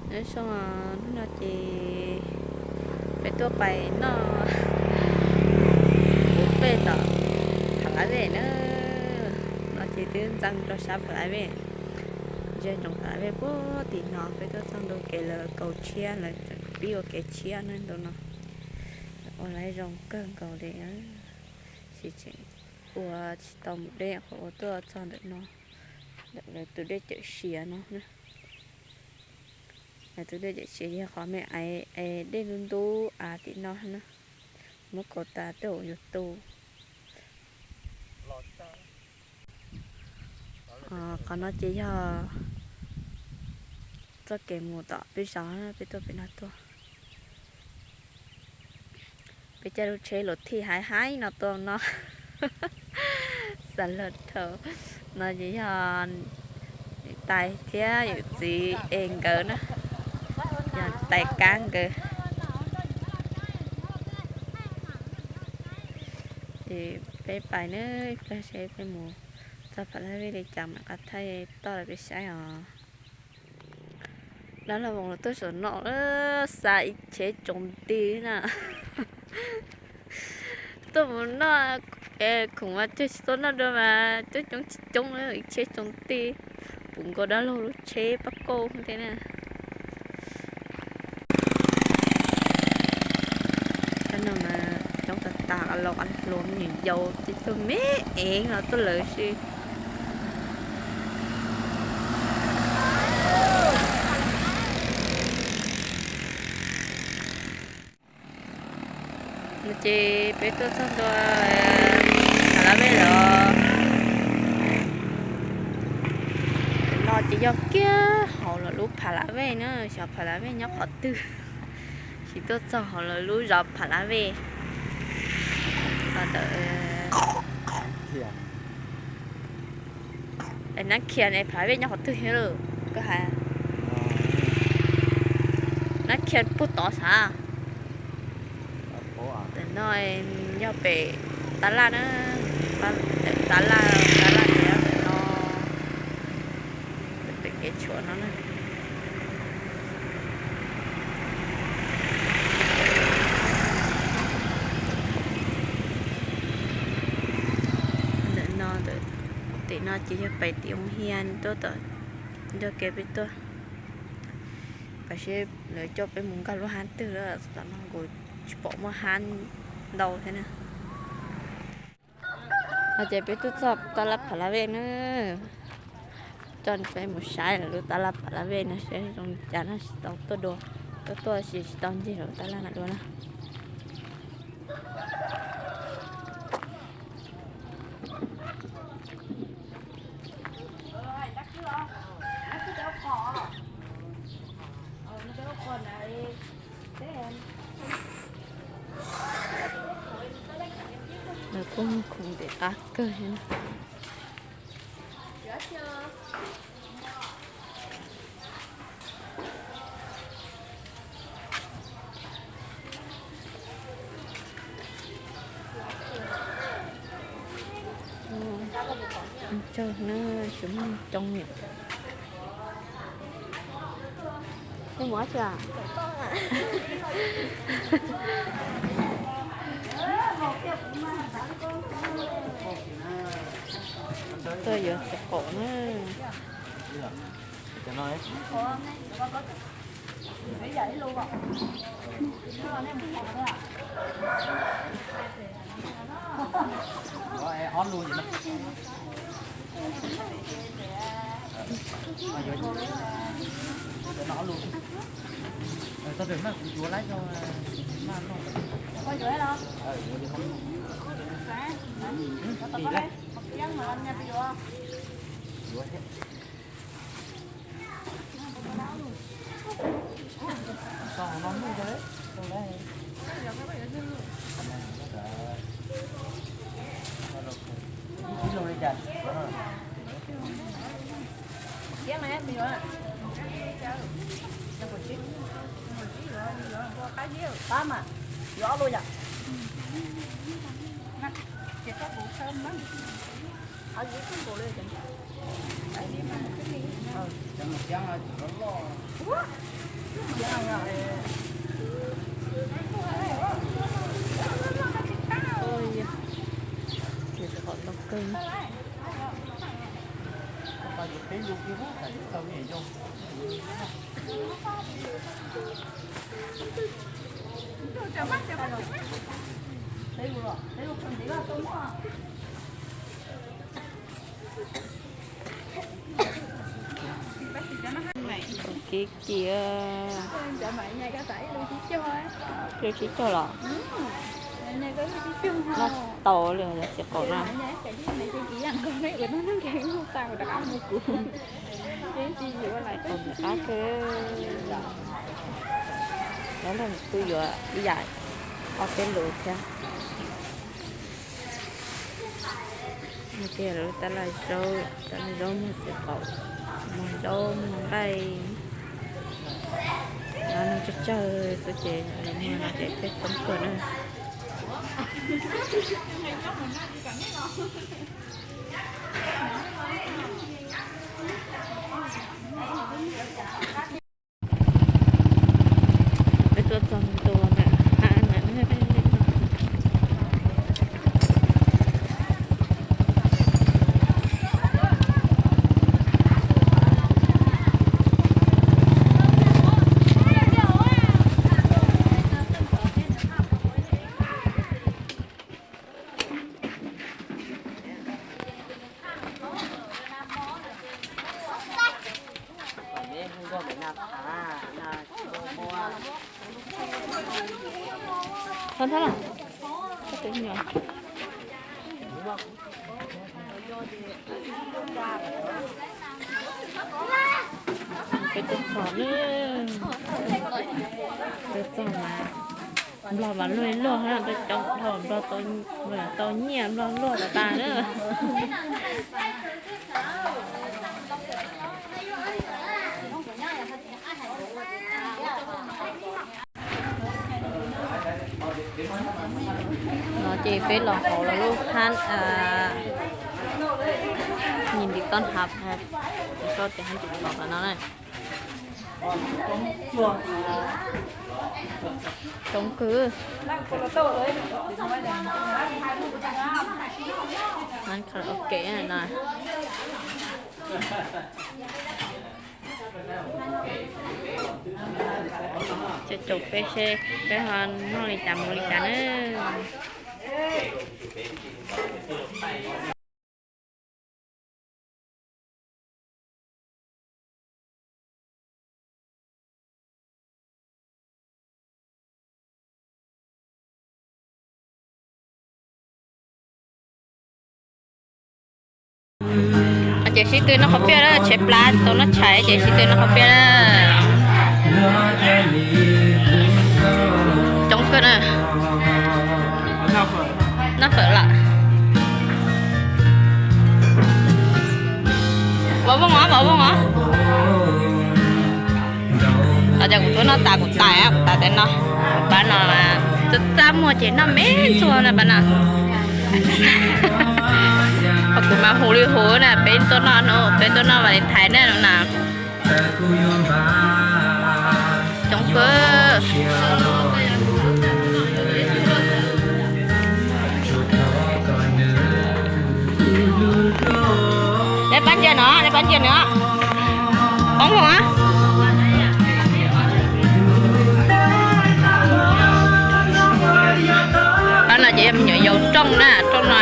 Nyob zoo, hnub no ces peb tuaj pais noj buffet tom Pha Lab Vej na. No ces twb ntxeev rau sab Pha Lab Vej, ze ntsoov Pha Lab Vej puag tim no. Peb tuaj txog ntua kev lawv kaus tshiab, lawv pib ua kev tshiab na ntu no. Ua lawv zoo kawg nkaus li, tsis tseem ua tsis tau mus deb, qhov ua tuaj txog ntawm no, ntawm lawv tus dej cawm siav no na. Lawv tus dej cawm siav yog qhov me aiv es dej ntub ntub av tim no na. Muab kaus tas tej zaum yuav tu. Qhov no ces yog txoj kev mus tom peb zos, peb tuaj pem no tuaj. Peb caij lub tsheb luv thij haib haib no tuaj no. Xav luag dhau. No ces yog niam tais thiab yawm txiv es nkawd na, yog tais kab nkawd. Ces peb pais na, peb seb peb mus txog Pha Lab Vej li cas mam qab thaij toj rau peb saib os. Dab laug Voos los tuaj saum no, xa ib tsheb tsoos nti na. Tuaj mus noj, khoom mas cog tsis tau noj dua mas coob coob tsis coob, ib tsheb tsoos nti puv nkaus dab laug lub tsheb pab kauj thiab na. Cov no mas coob tas tas, laus hluas me nyuam yaus ces tuaj me ev los tuaj lawv si. No ces peb tuaj txog ntua Pha Lab Vej lawm. No ces yog kiag hauv lawv lub Pha Lab Vej na, xyov Pha Lab Vej nyob qhov twg, tsis tuaj txog hauv lawv lub zos Pha Lab Vej. Ntawm Nab Khias ne, Pha Lab Vej nyob qhov twg thiab lawm koj hais? Nab Khias puag tod sav. Ntawm no yog pem tab laj na, ntawm tab laj, tab laj ntawm no, pem kev tshuam no na. Ntawm no, tim no ces yog pem tim Hoo Hias tuaj tom ncauj kev peb tuaj. Pam seb lawv coj peb mus nkag lub hab twg lawm, tam no kuv tsis pom muaj hab ntau thiab na. No ces peb tuaj txog tab laj Pha Lab Vej na, coj peb mus saib lawv lub tab laj Pha Lab Vej no seb zoo li cas no, tsis tau tuaj dua, tuaj tuaj tsis tau ncig lawv tab laj no dua na. Lawv kuj muag khoom ntxim qab kawg li na. Tsawg na, tsis muaj coob li. Nej mus dab tsi? Tuaj yuav txiv qaum na. Qab mas yuav ob lub yom. Ces koj kuv thawj na. Qhov yus koj nkaus li. Ua, Ntau kawg. Kiv kiag. Lub tsib caug los? Noj tau li yog txiv qaub na. Txiv qaub rov qab kawg. Lawv nrog kuv yuav ib yam ob peb lus thiab. Ces lawv tab laj zaub, tab laj zaub muag txiv qaub, muag zaub muag nqaij. No noj tsawg tsawg xwb ces lawv muag no ces thiaj coob kawg na. Peb tuaj txog ntua ntawm hab ntawd. Thab thab los, koj tus nyuam. Peb tuaj txog na, tuaj txog mas nplog mas luag luag na, tuaj coob dhau, nplog tau nyiaj nplog luag tas tas na. No ces peb los hauv lawv lub hab, nhìn đi con hab, sau tias hab tsis tau no na. Coob kawg. Hab karaoke no. Ces caum peb seb peb ho noj li cas mus li cas na. Ces sib tw noj qhov piaj na, tshaib plab tau noj tshais ces sib tw noj qhov piaj na. Coob kawg na. Noj fawm lawm. Vov vooj os, vov vooj os. Os, ces kuv tuaj noj tas kuv tais, kuv tais tes no. Pab no txaj txaj muag ces noj me ntxuag na pab no. Ho kuv mas huv li huv na, peb tuaj noj hnub, peb tuaj noj Valentine na no na. Coob kawg. Neb pab ntsia no, neb pab ntsia no. Poob os. Pab no ces yog me nyuam yaus rooj na, rooj no.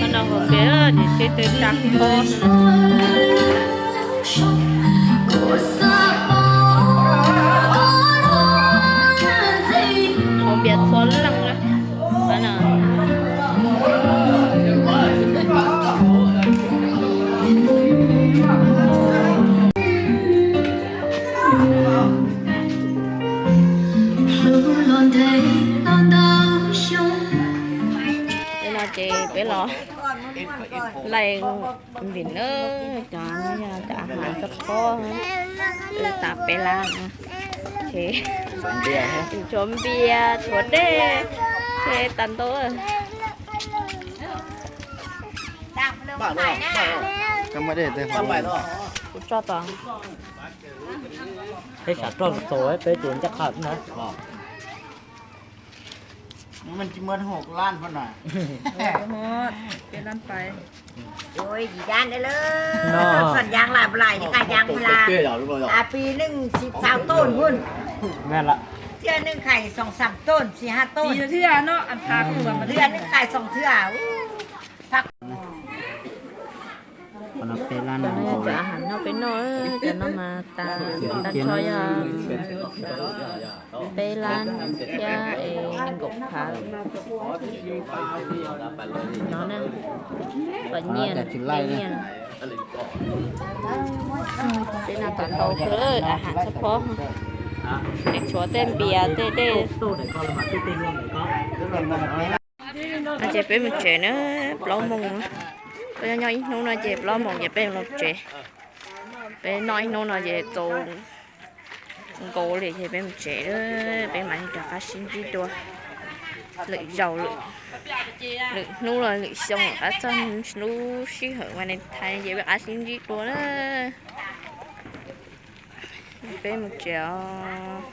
Pab no hu peb ces sib tw tsa pob. Haus npias txhua leej na. Pab no. Peb no ces peb los laij vim na, cov no yog cov a has txog pob, tas peb lab na, ces tshuav npias tshuav dej, ces tas ntau. Kuv tso tod. Peb xav roj txaus peb tus ncaj qha na. Yim dan lawm, fam yas las nqas yas las, a pis neej tsis txaus tooj hwj, thiaj neej khais xoom xam tooj tsis hab tooj, thiaj neej khais xoom thiaj. Cov a has noj peb noj, cov no mas tas tag nrho yog peb lab thiab es nkaum phav. No na, pom nyiaj, nyiaj. Peb no tas ntau kawg, a has txhua phob, tseem tshuav tej npias tej dej. No ces peb mus tsev na, plaub moos, peb nyob ib hnub no ces plaub moos ces peb los tsev. Peb noj ib hnub no ces txaus nkaus li ces peb mus tsev, peb mam li rov qab sib ntsib dua lwm zaus, lwm hnub los lwm xyoo, rov qab txog lub sij hawm Valentine ces peb rov qab sib ntsib dua na. Peb mus tsev os.